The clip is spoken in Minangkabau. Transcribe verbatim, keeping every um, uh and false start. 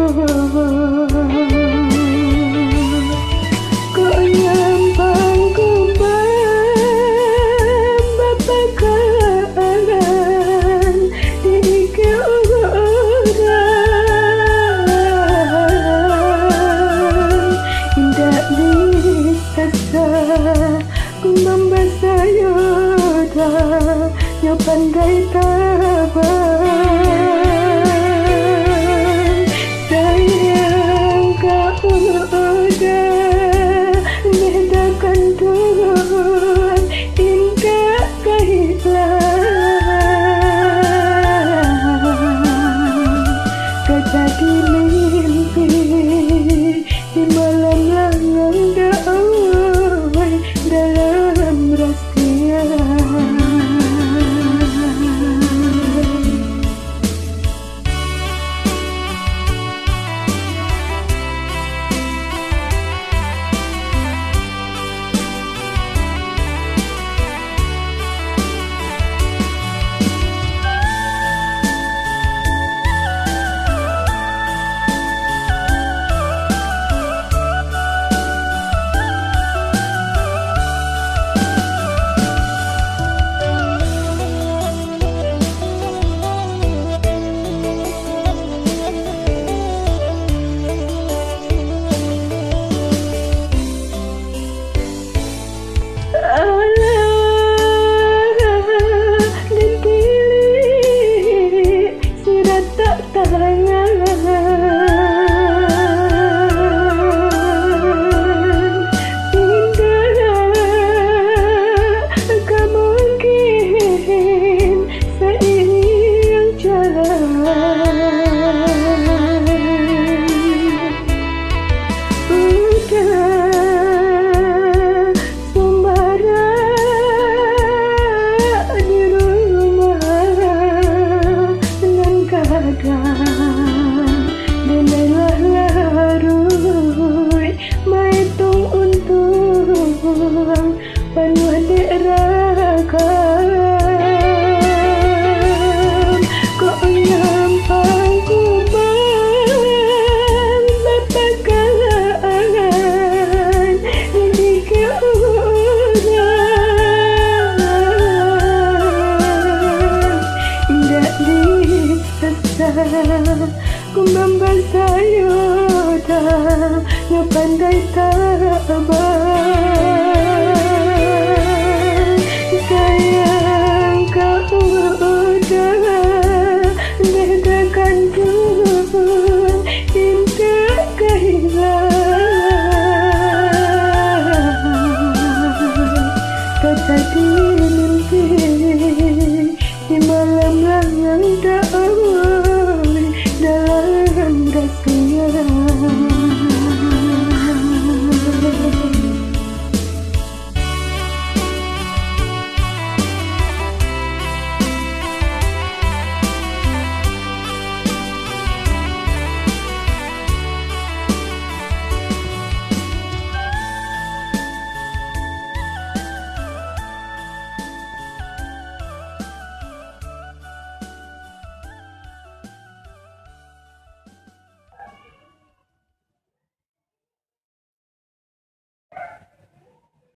Kok nyampang kumbang bapakaran, diikek urang indak bisa. Kumbang basayo dah, nyo pandai tabang. Sayang ka uda, neh dah kanduang, indak ka hilang. Ka jadi mimpi di malam langang, dalam rasia. Alah, den tilik, siratak tangan. Indak ka mungkin sairing jalan. Uda sumbarak di rumah nan gadang, den lah laruik maitung untuang panuah dek ragam. Kok nyampang kumbang bapakaran, diikek urang indak disasa. Kumbang basayo dah, nyo pandai tabang.